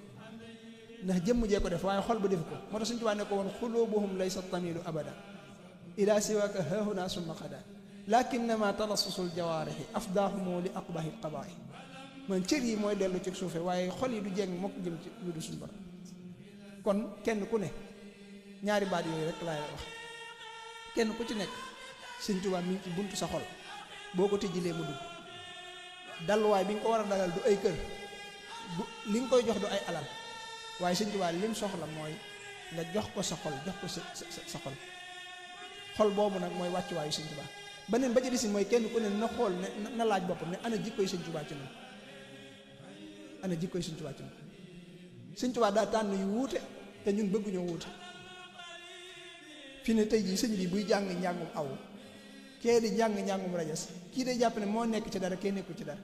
ndax jëmm jee ko def waaye xol ba def ko moo tax Sëñ Tuubaa ne ko woon xulubuhum laysa tamilu abada ila siwaka hahuna summa qada lakinnama talassusul jawaarihi afdahumu li aqbahi qabaahi man cër yi mooy dellu ci suufe waaye xol yi du jeng mokk jëm ci lu du suñu borom kon kenn ku ne ñaari baat yooyu rek laay wax kenn ku ci nekk Sëñ Tuubaa mi ngi ci buntu sa xol boo ko tijjilee mu dugg dalluwaay bi nga ko war a dalal du ay kër du li nga koy jox du ay alal waaye Sëñ Tuubaa lim soxla mooy nga jox ko sa xol jox ko sa xol boobu nag mooy wàccuwaayu Sëñ Tuubaa beneen ba ci disi mooy kenn ku ne na xool ne na laaj boppam ne ana jikkoy Sëñ Tuubaa ci noonu ana jikkoy Sëñ Tuubaa ci noonu Sëñ Tuubaa daa tànn yu wuute te ñun bëgguñoo wuute fi ne tey jii sëñ bi buy jàng njàngum aw kee di njàngum rajas, kii day jàpp ne moo nekk ci dara kee nekkul ci dara.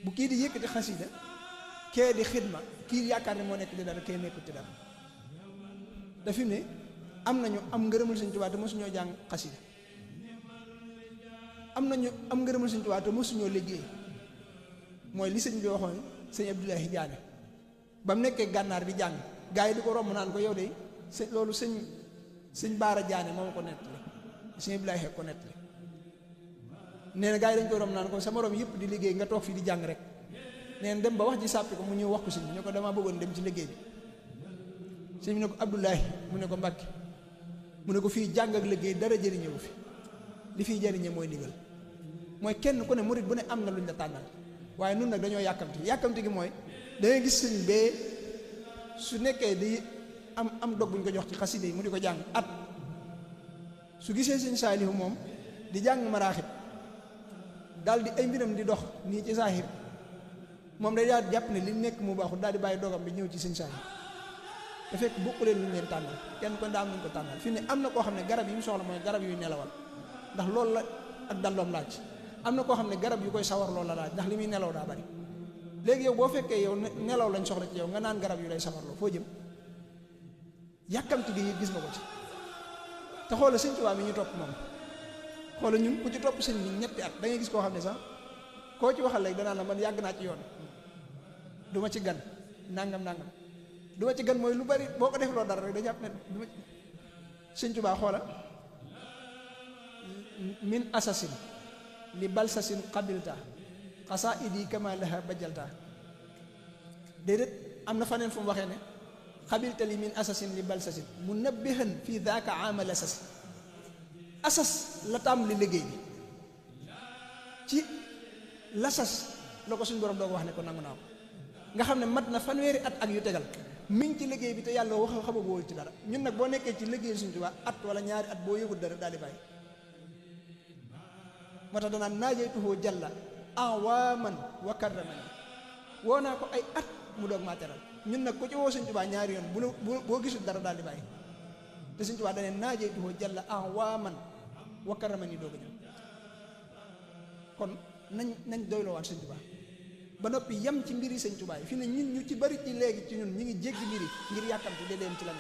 bu kii di yëkkati xasida kee di xidma kii yaakaar ne moo nekk ci dara kee nekkul ci dara. te fi mu ne am nañu am ngërëmul Sëñ Tuubaa te mosuñoo jàng xasida, am nañu am ngërëmul Sëñ Tuubaa te mosuñoo liggéey. mooy li sëñ bi waxoon sëñ Abdoulaye Diané ba mu nekkee gànnaar di jàng gaa yi di ko romb naan ko yow de loolu sëñ Baara Diané moo ko nettali, sëñ Abdoulaye ko nettali. nee na gaa yi dañ ko romb naan ko sa morom yëpp di liggéey nga toog fii di jàng rek. nee na dem ba wax ji sàppi ko mu ñëw wax ko sëñ bi ne ko damaa bëggoon dem ci liggéey bi. sëñ bi ne ko Abdoulaye mu ne ko Mbàkke mu ne ko fii jàng ak liggéey dara jëriñëwu fi, li fiy jëriñe mooy ndigal. mooy kenn ku ne murit bu ne am na luñ la tànnal, waaye nun nag dañoo yàkkamti gi mooy dangay gis sëñ bee su nekkee di am dog buñ ko jox ci xasida yi mu di ko jàng at, su gisee sëñ Saalihu moom di jàng maraaxib daal di ay mbiram di dox nii ci saahir moom day daal jàpp ne li nekk mu baaxul daal di bàyyi dogam bi ñëw ci sëñ Saalihu te fekk bokku leen lu ñu leen tànnal, kenn ko daa am luñ ko tànnal. fi ne am na koo xam ne garab yi mu soxla mooy garab yuy nelawal ndax loolu la ak dalloom laaj. am na koo xam ne garab yu koy sawar loolu la laaj ndax li muy nelaw daa bari. léegi yow boo fekkee yow nelaw lañ soxla ci yow nga naan garab yu lay sawarloo foo jëm? yàkkamti gi gis nga ko ci. te xoola Sëñ Tuubaa mi ñu topp moom xoola ñun ku ci topp sëñ bi ñetti at da ngay gis koo xam ne sax koo ci waxal léegi danaan la man yàgg naa ci yoon du ma ci gan nangam du ma ci gan mooy lu bari boo ko defloo dara rek da jàpp ne du ma. Sëñ Tuubaa xoola min assasine li balsasin qabilta xasaa idi kama laha bajalta. déedéet am na faneen fu mu waxee ne qabilta li min asasin li balsasin munabbihan fii daaka amal asas. asas la tàmbali liggéey bi ci lasas la ko suñ borom doo ko wax ne ko nangu naa ko nga xam ne mat na fanweeri at ak yu tegal mi ngi ci liggéey bi te yàlla wax xamagoo ci dara. ñun nag boo nekkee ci liggéey Sëñ Tuubaa at wala ñaari at boo yëgul dara daal di bàyyi. moo tax danaan naajaytuhu jalla awaaman wa karramani woo naa ko ay at mu doog maa teral. ñun nag ku ci woo Sëñ Tuubaa ñaari yoon boo gisul dara daal di bàyyi te Sëñ Tuubaa daneen naajaytuhu jalla awaaman wa karramani doog a ñëw. kon nañ doyloowaat Sëñ Tuubaa ba noppi yem ci mbiri Sëñ Tuubaa yi fi ne ñun ñu ci bari ci léegi ci ñun ñu ngi jéggi mbiri ngir yàkkamti de dem ci la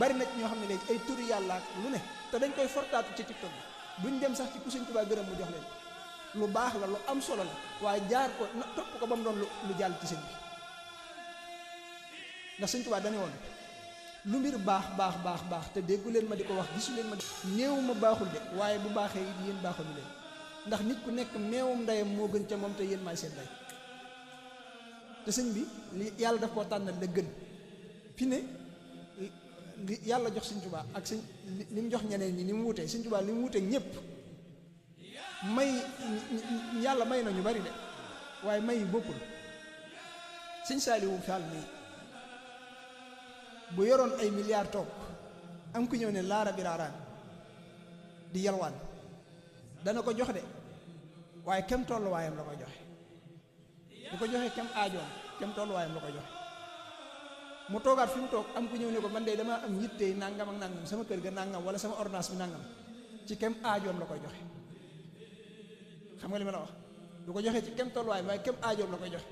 bari na ñoo xam ne léegi ay turi yàlla ak lu ne te dañ koy fortaatu ci TikTok bi duñ dem sax ci ku Sëñ Tuubaa gërëm mu jox leen lu baax la lu am solo la waaye jaar ko topp ko ba mu doon lu jàll ci sëñ bi. ndax Sëñ Tuubaa dane woon lu mbir baax te déggu leen ma di ko wax gisu leen ma néew ma baaxul de waaye bu baaxee it yéen baaxuñu leen ndax nit ku nekk meewum ndeyam moo gën ca moom te yéen maay seen ndey. te sëñ bi li yàlla daf koo tànnal la gën fi ne li yàlla jox Sëñ Tuubaa ak sëñ li mu jox ñeneen ñi ni mu wutee Sëñ Tuubaa li mu wutee ñëpp may yàlla may na ñu bari de waaye may yi bokkul. Sëñ Saaliwu Faal nii bu yoroon ay milliards toog am ku ñëw ne laara bi raaraan di yalwaan dana ko jox de waaye kem tolluwaayam la koy joxe bu ko joxee kem aajoom kem tolluwaayam la koy joxe. mu toogaat fi mu toog am ku ñëw ne ko man de damaa am yitte nangam ak nangam sama kër ga nangam wala sama ordonnance bi nangam ci kem aajoom la koy joxe. xam nga li ma la wax du ko joxe ci kem tolluwaayam waaye kem aajoom la koy joxe.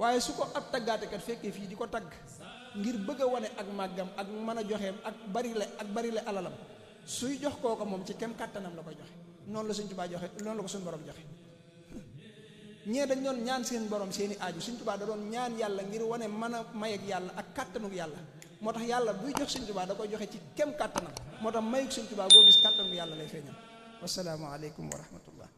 waaye su ko ab taggaatekat fekkee fii di ko tagg ngir bëgg a wane ak màggam ak mën a joxeem ak bari le alalam suy jox kooka moom ci kem kàttanam la koy joxe. noonu la Sëñ Tuubaa joxe noonu la ko suñu borom joxe. ñee dañ doon ñaan seen borom seeni aaju Sëñ Tuubaa da doon ñaan yàlla ngir wane mën a may ak yàlla ak kàttanuk yàlla. moo tax yàlla buy jox Sëñ Tuubaa da koy joxe ci kem kàttanam moo tax mayuk Sëñ Tuubaa boo gis kàttanuk yàlla lay feeñal. wassalaamu aleykum wa rahmatullah.